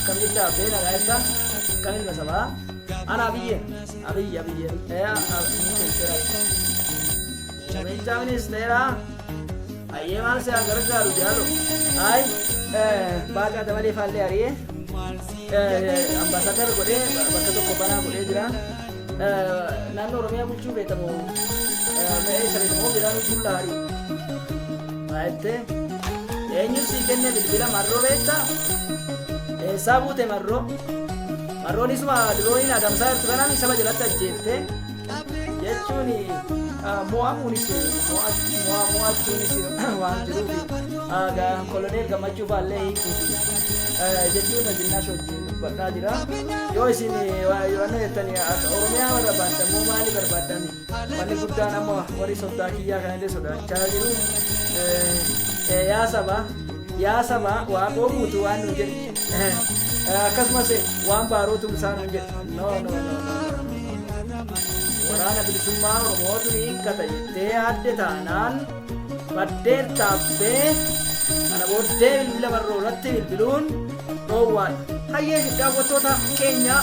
Akkam jirta abbee, nagaa jirta? Akkam ilma sabaa? Ana Abiyye, Abiyye, Abiyye, ministeera. Muummicha ministeera. Ayyee, maal si haa gargaaru jaalo? Ay, Baaqaa Dabalee faallee ari'ee ambaasaadara godhee bakka tokko banaa godhee jira. Naannoo Oromiyaa bulchuu beekamu me'ee beekamu biraan bullaa ari'u. Maayettee eenyu sii kenne bilbila Marroo beektaa? Eessaa buute Marroo? Marroon isuma dirooniin adamsaa jirtu kanaan saba jalatti ajjeeftee jechuun mo'amuunis mo'achuunis waan jiruuf Koloneel Gammachuu faallee hiikuufi jechuun Zinnaash wajjin dubbadhaa jira. Yoo isin waan jettani, Oromiyaa barbaaddan moo maali barbaaddan? Wanni guddaan amma warri soddaa kiyyaa kanallee sodaachaa jiru. Yaa saba, yaa saba, Waaqoo Guutuu waan nu jedhe, akkasumas waan Baaroo Tumsaa nu jedhe, no, no, no, no. Waraana Bilisummaa Oromootu hiikkata jettee yaadde taanaan baddeen taabbee. Kana booddee bilbila Marroo irratti bilbiluun dhoowwaadha. Hayyee, daawwattoota keenya,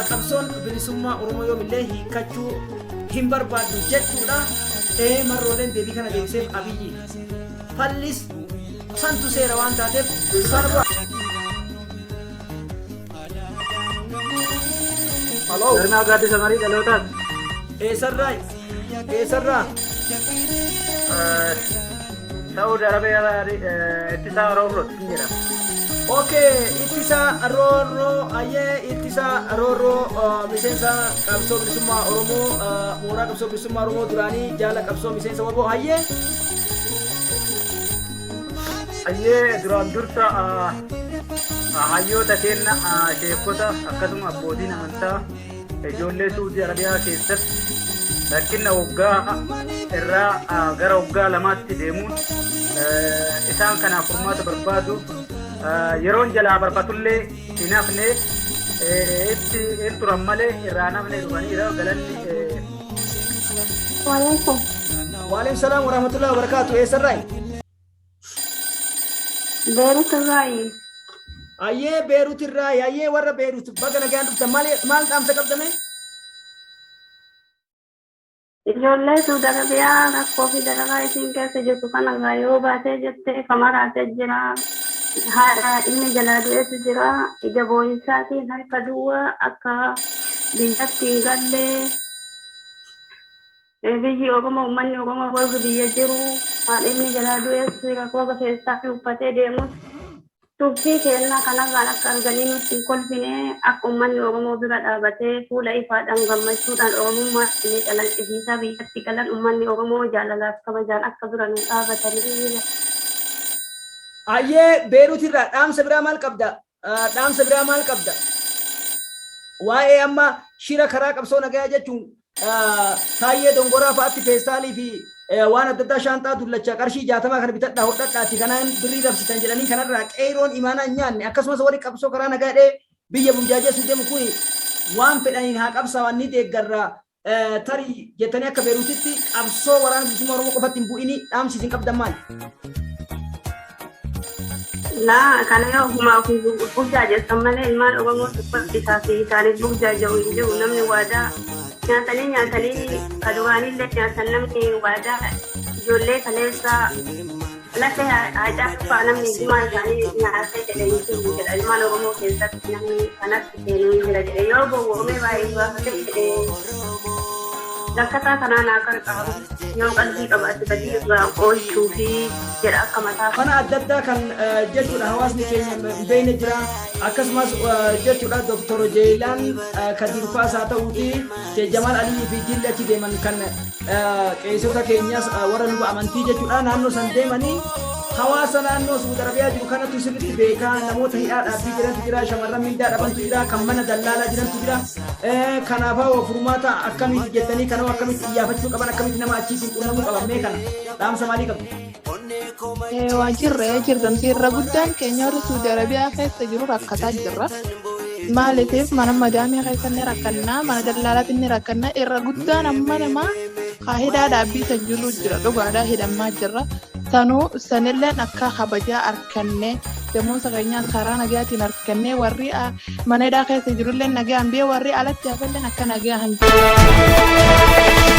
qabsoon bilisummaa Oromoo yoomillee hiikkachuu hin barbaaddu jechuudha. Ee, Marrooleen deebii kana deebiseef Abiyyi. Fallis santu seera waan taateef sarba. Haloo. Sirna gaaddisa marii dhalootaas. Eessarraa? Eessarraa? Saudi Arabiyaa, Ittisaa Roorrooti jedhama. Okay, Ittisa Roorroo, ayyee, Ittisa Roorroo, miseensa qabsoo bilisummaa Oromoo, mooraa qabsoo bilisummaa Oromoo duraanii, jaala qabsoo, miseensa WBO, hayyee. Hayyee, duraan dursa hayyoota keenya, sheekota, akkasuma abbootiin amantaa, ijoollee Suudii Arabiyaa keessatti rakkina waggaa irraa gara waggaa 2tti deemuun isaan kanaaf furmaata barbaadu yeroon jalaa barbatullee hin hafne, itti hin turan malee irraa hafne, dhufaniira, galanni. Waalaikum. Waalaikum salaam warahmatullahi wabarakatuh. Eessarraa? Beerut irraayi. Ayyee, Beerut irraa. Ayyee, warra Beerut, baga nagaan dhuftan. Maal maal dhaamsa qabdame? Ijoollee Suudi Arabiyaa rakkoo fi dararaa isiin keessa jirtu kanarraa yoo baatee jettee kamaraatee jira. Haadha ilmi jalaa du'etu jira. Ija boo'insaatiin harka duwwaa akka biyyatti hin galle. Biyyi Oromoo, uummanni Oromoo warri biyya jiru, haadha ilmi jalaa du'es rakkoo keessaa fi uffatee deemus tuffii kennaa kanarraan akka arganii nutti hin kolfine, akka uummanni Oromoo bira dhaabatee fuula ifaadhaan gammachuudhaan Oromummaa isaanii calaqqisiisaa biyyatti galan, uummanni Oromoo jaalalaaf kabajaan akka bira nu dhaabatanii. Ayyee, Beerut irraa dhaamsa biraa maal qabda? Dhaamsa biraa maal qabda? Waa'ee amma shira karaa qabsoo nagayaa jechuun Taayyee Dongoraa fa'aatti feestaalii fi waan adda addaa, shaanxaa dullacha qarshii 60 kana bitadhaa hodhadhaati kanaan birrii rabsitan jedhanii, kanarraa qeeroon imaanaa hin nyaanne, akkasumas warri qabsoo karaa nagaa dhee biyya burjaajessuuf deemu kun waan fedhaniin haa qabsaawan, ni deeggarra. Tarii jettanii akka Beeruutitti qabsoo Waraana Bilisummaa Oromoo qofatti hin bu'ini, dhaamsi isin qabdan maali? Laa, kana yoo ofumaa ofii burjaajessan malee ilmaan Oromoo isaa fi isaaniif burjaaja'u hin jiru. Namni waadaa nyaatanii nyaatanii ka duraanillee nyaatan, namni waadaa ijoollee kaleessaa lafee Haacaaluu fa'aa namni gumaa isaanii nyaatee jedhe hin jiru jedha. Ilmaan Oromoo keessatti namni kanatti seenuu hin jira jedhe, yoo gowwoomee baay'ee gaafatee jedhe, rakkataa kanaan haa qarqaaru, yoo qalbii qabaate badii irraa oolchuu fi jedha akka mataa. Mana adda addaa kan jechuudha hawaasni keenya hin beekne jira. Akkasumas jechuudha Dr. Jeelaan Kadir Faas haa ta'uuti, Sheekh Jamaal Aliyyi fi jilli achi deeman kan qeessota keenyas, warra luba amantii jechuudha, naannoo san deemanii hawaasa naannoo Suudi Arabiyaa jiru kanatu sirriitti beekaa. Namoota hidhaa dhaabbii jirantu jira, shamarran mindaa dhabantu jira, kan mana dallaalaa jirantu jira. Kanaaf hawwa furmaata akkamiiti jettanii, kanoo akkamitti iyyaafachuu qaban, akkamitti nama achiitiin qunnamuu qaban, mee kana dhaamsa maalii qabdu? Waajjirra jirran irra guddaan keenya warri Suudi Arabiyaa keessa jiru rakkataa jirra. Maaliitiif mana madaamii keessa ni rakkannaa, mana dallaalaatti ni rakkannaa. Irra guddaan amma nama hidhaa dhaabbii san jiru jira, dhugaadhaa hidhamaa jirra. Sanuu sanilleen akka kabajaa arganne Damoosa keenyaas karaa nagayaatiin harkannee warri mana hidhaa keessa jirullee nagayaan biyya warri alatti hafallee akka nagayaan jiru.